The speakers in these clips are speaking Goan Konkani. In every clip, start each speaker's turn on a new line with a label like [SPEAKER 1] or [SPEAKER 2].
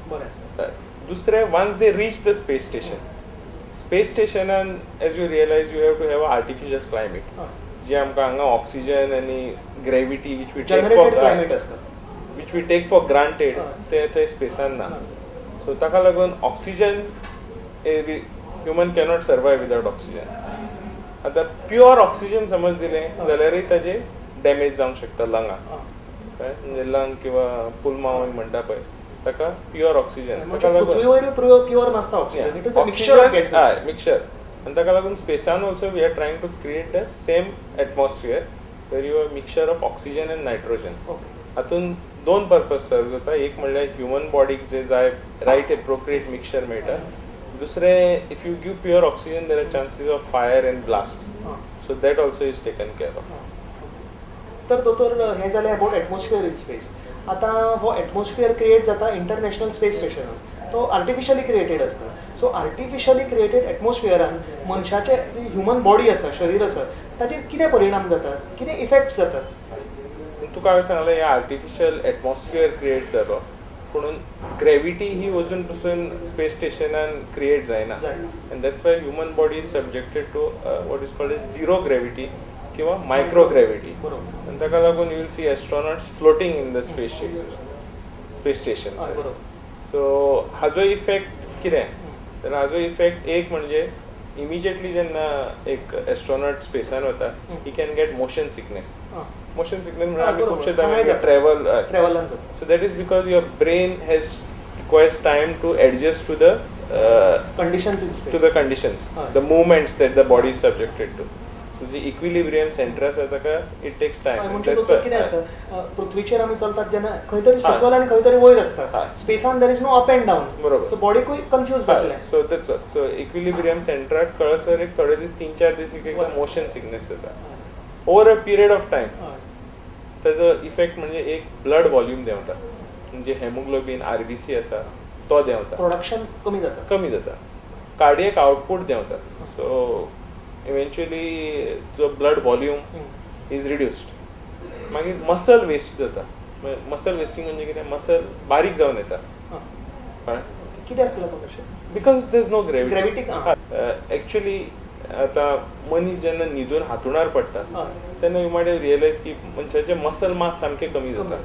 [SPEAKER 1] बरें आसा.
[SPEAKER 2] दुसरें, once they reach the space station, space स्टेशनान, as you realize, you have to have a artificial climate. जे आमकां हांगा ऑक्सिजन आनी gravity which we take
[SPEAKER 1] generated
[SPEAKER 2] for
[SPEAKER 1] climate आसता.
[SPEAKER 2] Which we take for granted, ते थंय स्पेसान ना. सो ताका लागून oxygen, human cannot survive without oxygen. आतां प्युअर ऑक्सिजन समज दिलें जाल्यारय ताजे डॅमेज जावंक शकता लंगाक. कळ्ळें? म्हणजे लंग किंवा पुलमांव म्हणटा पळय, ताका प्युअर ऑक्सिजन
[SPEAKER 1] म्हणजे
[SPEAKER 2] ताका लागून
[SPEAKER 1] पृथ्वीवयर प्युअर नासता oxygen, it is a mixture of gases.
[SPEAKER 2] हय, मिक्सचर. आनी ताका लागून स्पेसान also we are trying to create the same atmosphere where you have mixture of oxygen and nitrogen. हातून दोन पर्पज सर्व जाता. एक म्हणल्यार ह्युमन बॉडीक जे जाय रायट एप्रोप्रिएट मिक्सचर मेळटा. दुसरें, if you give pure oxygen, there are chances of fire and blast, so that also is taken care of.
[SPEAKER 1] तर दोतोर, हें जालें अबाउट एटमॉस्फियर इन स्पेस. आतां हो एटमॉस्फियर क्रिएट जाता इंटरनॅशनल स्पेस स्टेशनान, तो आर्टिफिशियली क्रिएटेड आसता. सो आर्टिफिशियली क्रिएटेड एटमॉस्फियरान मनशाचे ह्युमन बॉडी आसा, शरीर आसा, ताचेर कितें परिणाम जातात, कितें इफेक्ट्स जातात?
[SPEAKER 2] तुका हांवें सांगलें, हे आर्टिफिशियल एटमॉस्फियर क्रिएट जालो, पुणून ग्रेविटी ही अजून पसून स्पेस स्टेशनान क्रिएट जायना.
[SPEAKER 1] जायना.
[SPEAKER 2] And that's why human body is subjected to what is called as zero gravity किंवा मायक्रो ग्रेविटी. आनी ताका लागून you will see astronauts floating in the space station. So हाजो इफेक्ट कितें जाल्यार, हाजो इफेक्ट एक म्हणजे इमिजिएटली जेन्ना एक एस्ट्रॉनॉट स्पेसान वता, he can get motion sickness. Motion sickness म्हणल्यार आमी खुबशे ट्रॅवल
[SPEAKER 1] ट्रॅव्हलान जाता.
[SPEAKER 2] So that is because your brain has requires time to adjust to the
[SPEAKER 1] conditions in
[SPEAKER 2] to the conditions, the movements that the body is subjected to. So the equilibrium center आसा ताका it takes time.
[SPEAKER 1] म्हणजे दोतोर, कितें आसा, पृथ्वीचेर आमी चलतात जेन्ना खंय तरी सकयल आनी खंय तरी वयर आसता. स्पेसान there is no up and down. So बॉडीकूय कन्फ्यूज जातलें.
[SPEAKER 2] So that's, so equilibrium सेंटराक कळसर एक थोडे दीस, 3-4 दीस एक मोशन सिकनेस जाता. Over a period of time ताजो इफेक्ट म्हणजे एक ब्लड वॉल्यूम देंवता, म्हणजे हेमोग्लोबीन, आरबीसी आसा तो देंवता.
[SPEAKER 1] प्रोडक्शन कमी जाता.
[SPEAKER 2] कमी जाता, कार्डियक आउटपूट देंवता. सो इवेंच्युअली जो ब्लड वॉल्यूम is reduced, मागीर मसल वेस्ट जाता. मसल वेस्टिंग म्हणजे कितें? मसल बारीक जावन येता. कळ्ळें?
[SPEAKER 1] कित्याक लागून अशें?
[SPEAKER 2] Because there is no gravity.
[SPEAKER 1] Gravity.
[SPEAKER 2] Actually आतां मनीस जेन्ना न्हिदून हांतुणार पडटा तेन्ना you might realise की मनशाचे मसल मास सामके कमी जाता,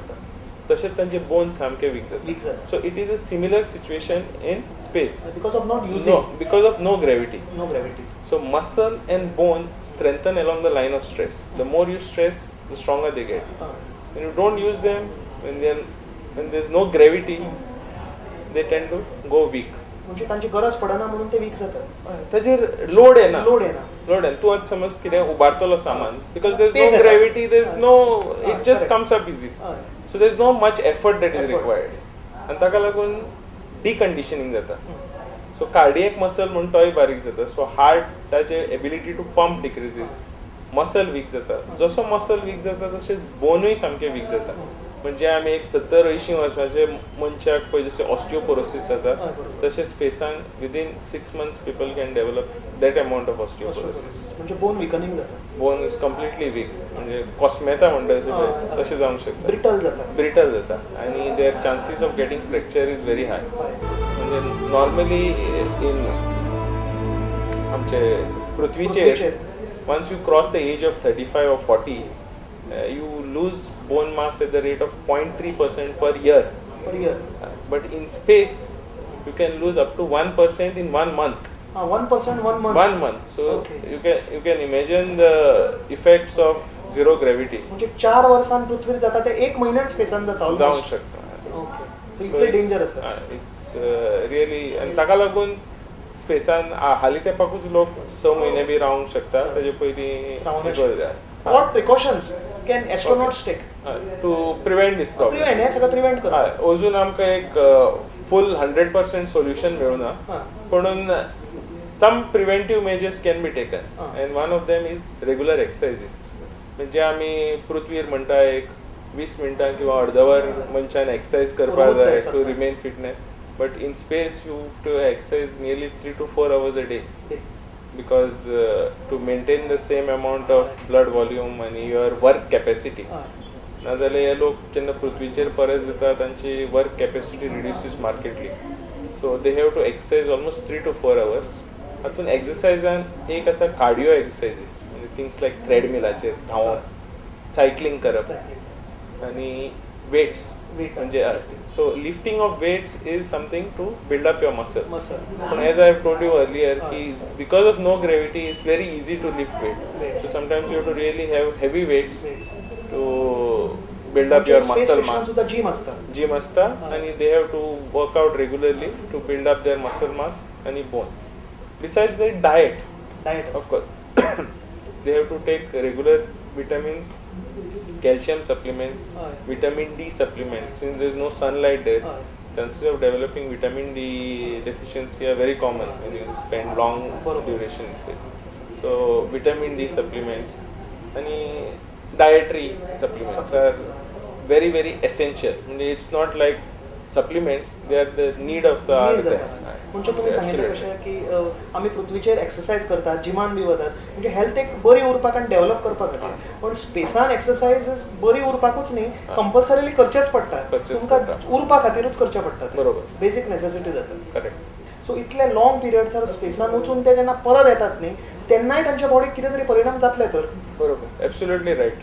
[SPEAKER 2] तशेंच तांचे बोन सामके वीक
[SPEAKER 1] वीक
[SPEAKER 2] जाता.
[SPEAKER 1] जाता.
[SPEAKER 2] So it is a similar situation in space.
[SPEAKER 1] Because of not using.
[SPEAKER 2] Because of no gravity.
[SPEAKER 1] No gravity.
[SPEAKER 2] So muscle and bone strengthen along the line of stress. The more you stress, the stronger they get. When you don't use them, when there's no gravity, they tend to go weak.
[SPEAKER 1] म्हणजे तांची गरज पडना म्हणून ते वीक जातात.
[SPEAKER 2] ताजेर लोड येना.
[SPEAKER 1] लोड येना.
[SPEAKER 2] लोड येना. तूं आतां समज कितें उबारतलो सामान, because there is
[SPEAKER 1] Pace
[SPEAKER 2] no
[SPEAKER 1] येता.
[SPEAKER 2] Gravity, there is no, it just comes up easy. So there is no much effort that is
[SPEAKER 1] Effort.
[SPEAKER 2] Required. आनी ताका लागून डिकंडिशनिंग जाता. सो कार्डियक मसल म्हण तोय बारीक जाता. सो हार्टाचे ability to pump decreases, muscle weak जाता. जसो मसल वीक जाता, तशेंच बोनूय सामके वीक जाता. म्हणजे आमी एक 70-80 वर्सांचे मनशाक पळय जशें ऑस्टिओपोरोसीस जाता,
[SPEAKER 1] हय, बरोबर.
[SPEAKER 2] तशें स्पेसान within 6 months people can develop that amount of osteoporosis.
[SPEAKER 1] म्हणजे बोन विकनिंग जाता.
[SPEAKER 2] Bone is completely weak, म्हणजे कोसमेता म्हणटा तशें पळय, तशें जावंक शकता.
[SPEAKER 1] ब्रिटल जाता.
[SPEAKER 2] ब्रिटल जाता आनी their chances of getting fracture is very high. म्हणजे नॉर्मली इन आमचे पृथ्वीचेर
[SPEAKER 1] पृथ्वीचेर.
[SPEAKER 2] Once you cross the age of 35 or 40, you lose bone mass at the rate of 0.3% per year.
[SPEAKER 1] Per year.
[SPEAKER 2] But in space, you can lose up to 1% in one month.
[SPEAKER 1] 1% one month.
[SPEAKER 2] One month. So you can imagine the effects of zero gravity.
[SPEAKER 1] म्हणजे 4 वर्सान पृथ्वीर जाता ते एक म्हयन्यान स्पेसान जाता
[SPEAKER 2] जावंक
[SPEAKER 1] ऑलमोस्ट.
[SPEAKER 2] शकता.
[SPEAKER 1] ओके, सो इतलें डेंजर आसा.
[SPEAKER 2] It's really, आनी ताका लागून स्पेसान हालीं तेंपाकूच लोक 6 म्हयने बी रावंक शकता, ताजे पयलीं
[SPEAKER 1] रावंक
[SPEAKER 2] हे करूं जाय.
[SPEAKER 1] What precautions can astronauts take
[SPEAKER 2] to prevent this problem?
[SPEAKER 1] Prevent, हें सगळें प्रिव्हेंट करप.
[SPEAKER 2] हय, अजून आमकां एक फूल 100% सोल्युशन मेळुना, पूण some preventive measures can be taken and one of them is regular exercises. म्हणजे आमी पृथ्वीर म्हणटा एक 20 मिनटां किंवा अर्दवर मनशान एक्सरसाइज करपाक
[SPEAKER 1] करूंक
[SPEAKER 2] जाय
[SPEAKER 1] जाय
[SPEAKER 2] टू
[SPEAKER 1] सकाळी.
[SPEAKER 2] Remain fitness, but in space you to exercise nearly 3 to 4 hours a day because to maintain the same amount of blood volume and your work capacity. नाजाल्यार हे लोक जेन्ना पृथ्वीचेर परत येता तांची work capacity reduces markedly. So they have to exercise almost 3 to 4 hours. हातून एक्सरसायजान एक आसा कार्डियो एक्सरसायजीस, म्हणजे थिंग्स लायक ट्रेडमिलाचेर धांवप, सायकलींग करप आनी वेट्स.
[SPEAKER 1] Weight.
[SPEAKER 2] म्हणजे so lifting of weights is something to build up your muscle.
[SPEAKER 1] Muscle.
[SPEAKER 2] पण as I have told you earlier की because of no gravity, it's very easy to lift weight.
[SPEAKER 1] Weight.
[SPEAKER 2] So sometimes you have to really have heavy weights to build up your
[SPEAKER 1] space
[SPEAKER 2] muscle
[SPEAKER 1] स्टेशनान
[SPEAKER 2] mass.
[SPEAKER 1] सुद्धा जिम असता.
[SPEAKER 2] जिम असता आणि they have to work out regularly to build up their muscle mass आणि bone. Besides the diet,
[SPEAKER 1] diet.
[SPEAKER 2] Of course, they have to take regular vitamins, calcium supplements, vitamin D supplements. Since there is no sunlight there, chances of developing vitamin D deficiency are very common when you spend long
[SPEAKER 1] बरोबर.
[SPEAKER 2] Duration in space. So vitamin D supplements आणि dietary supplements are very very essential. म्हणजे it's not like supplements, they are the need of the hour
[SPEAKER 1] Need
[SPEAKER 2] there.
[SPEAKER 1] जाता. म्हणजे तुम्ही सांगितलं कशें की आमी पृथ्वीचेर एक्सरसायज करतात, जिमान बी वतात, म्हणजे हेल्थ एक बरी उरपाक आनी डेव्हलप करपा खातीर. पण स्पेसान एक्सरसायज बरी उरपाकूच न्ही, कंपल्सरीली करचेच पडटा.
[SPEAKER 2] करचेच
[SPEAKER 1] तुमकां
[SPEAKER 2] पडटा.
[SPEAKER 1] उरपा खातीरूच करचें पडटा.
[SPEAKER 2] बरोबर.
[SPEAKER 1] बेसीक नेसेसिटी जाता.
[SPEAKER 2] करेक्ट.
[SPEAKER 1] सो इतले लॉंग पिरियड्सार स्पेसान वचून ते जेन्ना परत येतात न्ही, तेन्नाय तांच्या बॉडीक कितें तरी परिणाम जातले तर.
[SPEAKER 2] बरोबर, एब्सोल्युटली रायट.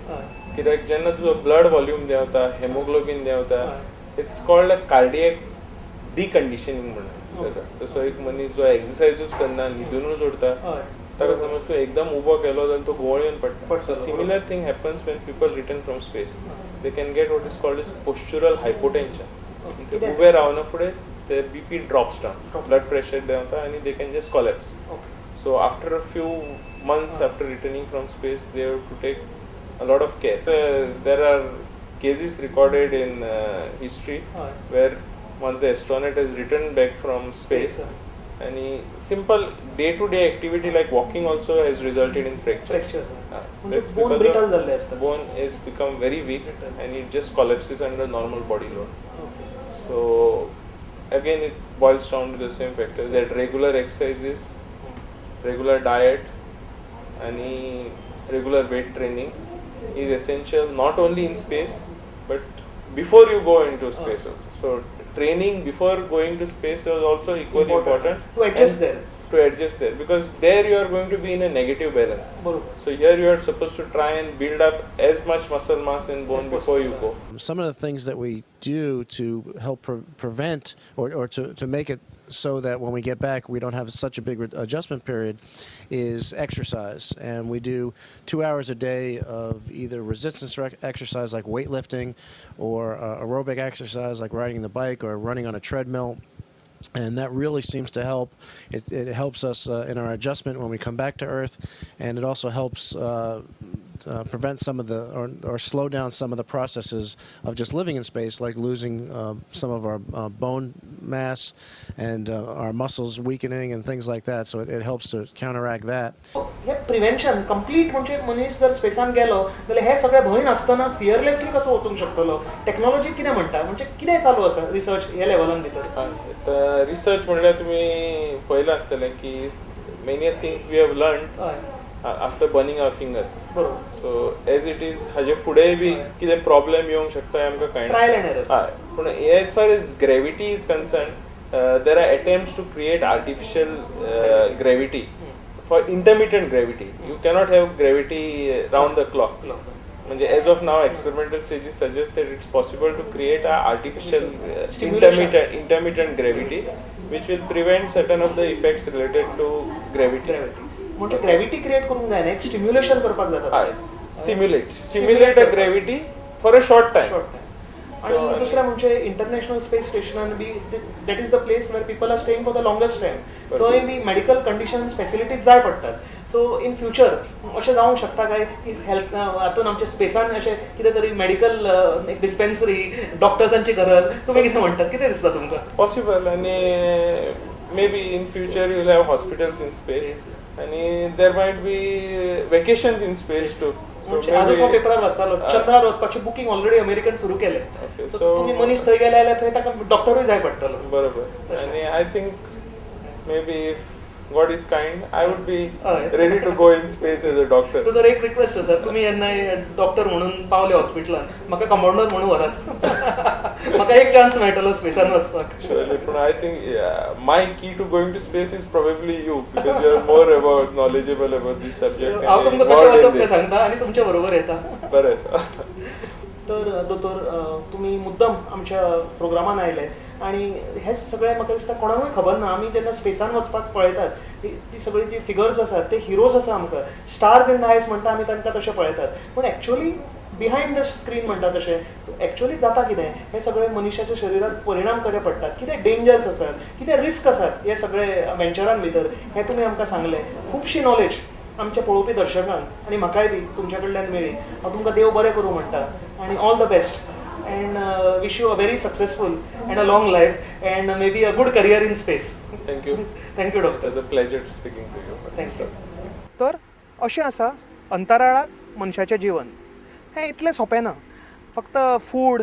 [SPEAKER 2] कित्याक जेन्ना तुजो ब्लड वॉल्यूम देंवता, हेमोग्लोबीन देंवता, it's called a cardiac deconditioning म्हणून जाता. तसो एक मनीस जो एक्सरसायजूच करना, न्हिदूनच उरता, ताका समज तूं एकदम उबो केलो जाल्यार तो घुंवळ येवन पडटा.
[SPEAKER 1] पडटलो.
[SPEAKER 2] So similar thing happens when people return from space. They can get what is called is postural hypotension. ते
[SPEAKER 1] कितें?
[SPEAKER 2] उबे रावना फुडें ते BP drops down,
[SPEAKER 1] Drop.
[SPEAKER 2] Blood pressure देंवता आनी they can just collapse. So after a few months after returning from space, they have to take a lot of care. There are cases recorded in history where once the astronaut has returned back from space,
[SPEAKER 1] Space,
[SPEAKER 2] and simple day-to-day activity like walking also has resulted in fracture.
[SPEAKER 1] Fracture. म्हणजे
[SPEAKER 2] That's
[SPEAKER 1] bone
[SPEAKER 2] because of
[SPEAKER 1] brittle जाल्ले आसता.
[SPEAKER 2] Bone has become very weak
[SPEAKER 1] Brittle.
[SPEAKER 2] And it just collapses under normal body load. So again, it boils down to the same factors, that regular exercises, regular diet, and regular weight training is essential, not only in space but before you go into space also. So training before going to space is also equally
[SPEAKER 1] Important.
[SPEAKER 2] Important.
[SPEAKER 1] To adjust
[SPEAKER 2] And
[SPEAKER 1] there.
[SPEAKER 2] To adjust there, because there you are going to be in a negative balance.
[SPEAKER 1] बरोबर.
[SPEAKER 2] So here you are supposed to try and build up as much muscle mass and bone
[SPEAKER 1] As
[SPEAKER 2] before you
[SPEAKER 1] possible.
[SPEAKER 2] Go.
[SPEAKER 3] Some of the things that we do to help prevent or to make it so that when we get back we don't have such a big adjustment period is exercise. And we do 2 hours a day of either resistance exercise like weightlifting or aerobic exercise like riding the bike or running on a treadmill, and that really seems to help. It helps us in our adjustment when we come back to Earth, and it also helps prevent some of the or slow down some of the processes of just living in space, like losing some of our bone mass and our muscles weakening and things like that. So it helps to counteract that.
[SPEAKER 1] Hey prevention complete म्हणजे मनीस जर स्पेसान गेलो जाल्यार हे सगळे भंय नासतना फियरलेसली कसो वचूंक शकतलो? टेक्नॉलॉजी कितें म्हणटा? म्हणजे कितें चालू आसा रिसर्च हे लेवलान भितर?
[SPEAKER 2] आतां रिसर्च म्हणल्यार तुमी पळयलां आसतलें की many things we have learn after burning our fingers.
[SPEAKER 1] बरोबर.
[SPEAKER 2] सो एज it is, हाजे फुडें बी कितें प्रॉब्लेम येवंक शकता हें आमकां कळना.
[SPEAKER 1] Trial and error.
[SPEAKER 2] हय, पूण as far as gravity is concern, there are attempts to create artificial gravity, for intermittent gravity. You cannot have gravity round the clock. म्हणजे as of now, experimental stages suggest that it's possible to create a artificial
[SPEAKER 1] Stimulation.
[SPEAKER 2] Intermittent gravity, which will prevent certain of the effects related to gravity.
[SPEAKER 1] Gravity म्हणजे ग्रॅव्हिटी क्रिएट करूंक जायना, एक स्टिम्युलेशन करपाक जाता.
[SPEAKER 2] हय, simulate a gravity for a short time.
[SPEAKER 1] Short time. आणि दुसरें म्हणजे इंटरनॅशनल स्पेस स्टेशनान बी, that is the place where people are staying for the longest time. थंय बी मेडिकल कंडिशन्स, फॅसिलिटीज जाय पडटात. सो इन फ्युचर अशें जावंक शकता काय की हेल्थ हातून आमच्या स्पेसान अशें कितें तरी मेडिकल डिस्पेन्सरी, डॉक्टर्सांची गरज? तुमी कितें म्हणटात? कितें दिसता तुमकां?
[SPEAKER 2] पॉसिबल, आणि maybe in future you will have hospitals in space आणि there might be vacations in space too.
[SPEAKER 1] म्हणजे आजच हांव पेपरार वाचतालो, चंद्रार वचपाची बुकींग ऑलरेडी अमेरिकेन सुरू केलें. सो तुमी मनीस थंय गेले जाल्यार थंय ताका डॉक्टरूय जाय पडटलो.
[SPEAKER 2] बरोबर, आणि I think maybe if God is kind, I would be ready to go in space as a doctor.
[SPEAKER 1] तर एक रिक्वेस्ट आसा, तुमी जेन्ना डॉक्टर म्हणून पावले हॉस्पिटलान, म्हाका कंपाउंडर म्हणून व्हरात, म्हाका एक चान्स मेळटलो स्पेसान वचपाक.
[SPEAKER 2] Surely, but I think my key to going to space is probably you, because you are more about knowledgeable about this subject.
[SPEAKER 1] हांव तुमकां कशें वचप तें सांगता आनी तुमच्या बरोबर येता.
[SPEAKER 2] बरें आसा.
[SPEAKER 1] तर दोतोर, तुमी मुद्दम आमच्या प्रोग्रामान आयले आनी हें सगळें म्हाका दिसता कोणाकूय खबर ना. आमी जेन्ना स्पेसान वचपाक पळयतात ती सगळी जी फिगर्स आसात ते हिरोज आसा आमकां, स्टार्स इन the आयज म्हणटा आमी तांकां तशें पळयतात, पूण एक्चुअली बिहायंड the screen म्हणटा तशें एक्चुअली जाता कितें हें सगळें मनशाच्या शरिरार परिणाम कशे पडटात, कितें डेंजर्स आसात, कितें रिस्क आसात हे सगळे वेंचरान भितर, हें तुमी आमकां सांगलें. खुबशी नॉलेज आमच्या पळोवपी दर्शकांक आनी म्हाकाय बी तुमच्या कडल्यान मेळ्ळी. हांव तुमकां देव बरें करूं म्हणटा आनी all the best and wish you a very successful and a long life and maybe a good career in space.
[SPEAKER 2] Thank you.
[SPEAKER 1] Thank you doctor.
[SPEAKER 2] It was a pleasure speaking to you.
[SPEAKER 1] Thank you. तर अशें आसा अंतराळांत मनशाचें जिवन. हें इतलें सोंपें ना, फक्त फूड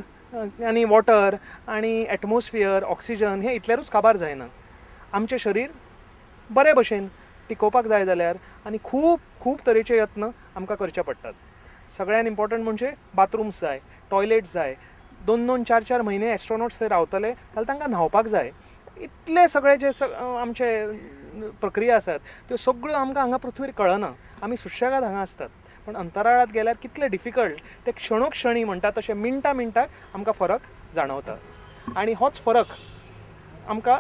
[SPEAKER 1] आनी वॉटर आनी एटमॉस्फियर ऑक्सिजन हें इतल्यारूच काबार जायना. आमचें शरीर बरे भशेन टिकोवपाक जाय जाल्यार आनी खूब खूब तरेचे यत्न आमकां करचे पडटात. सगळ्यान इम्पॉर्टंट म्हणजे बाथरूम्स जाय, टॉयलेट्स जाय. 2-2, 4-4 म्हयने एस्ट्रोनॉट्स थंय रावतले जाल्यार तांकां न्हांवपाक जाय. इतले सगळे जे आमचे प्रक्रिया आसात त्यो सगळ्यो आमकां हांगा पृथ्वीर कळना, आमी सुशेगाद हांगा आसतात, पण अंतराळांत गेल्यार कितले डिफिकल्ट ते क्षणोक्षणी म्हणटा तशें मिनटां मिनटाक आमकां फरक जाणवता. आनी होच फरक आमकां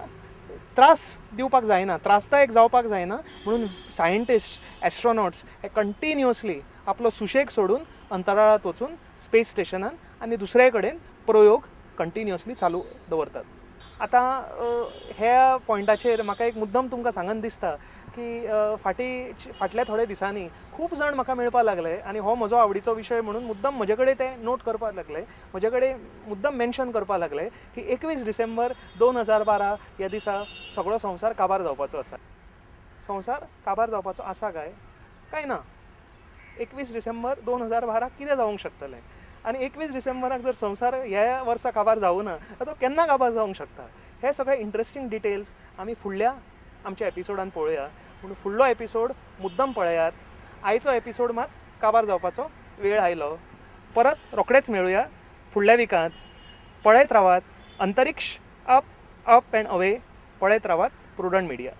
[SPEAKER 1] त्रास दिवपाक जायना, त्रासदायक जावपाक जायना म्हणून सायंटिस्ट, एस्ट्रोनॉट्स हे कंटिन्युअसली आपलो सुशेग सोडून अंतराळांत वचून स्पेस स्टेशनान आनी दुसरे कडेन प्रयोग कंटिन्युअसली चालू दवरतात. आतां ह्या पॉयंटाचेर म्हाका एक मुद्दम तुमकां सांगन दिसता की फाटल्या थोड्या दिसांनी खूब जाण म्हाका मेळपाक लागले आनी हो म्हजो आवडीचो विशय म्हणून मुद्दम म्हजे कडेन ते नोट करपाक लागले, म्हजे कडेन मुद्दम मेन्शन करपाक लागले की 21 डिसेंबर 2012 ह्या दिसा सगळो संवसार काबार जावपाचो आसा. संवसार काबार जावपाचो आसा काय काय ना? 21 डिसेंबर 2012 कितें जावंक शकतलें? आनी 21 डिसेंबराक जर संवसार ह्या वर्सा काबार जावं ना जाल्यार तो केन्ना काबार जावंक शकता? हे सगळे इंट्रस्टींग डिटेल्स आमी फुडल्या आमच्या एपिसोडान पळोवया. पूण फुडलो एपिसोड मुद्दम पळयात. आयचो एपिसोड मात काबार जावपाचो वेळ आयलो. परत रोखडेच मेळुया फुडल्या विकांत. पळयत रावात अंतरिक्ष अप अप अँड अवे, पळयत रावात प्रुडंट मिडिया.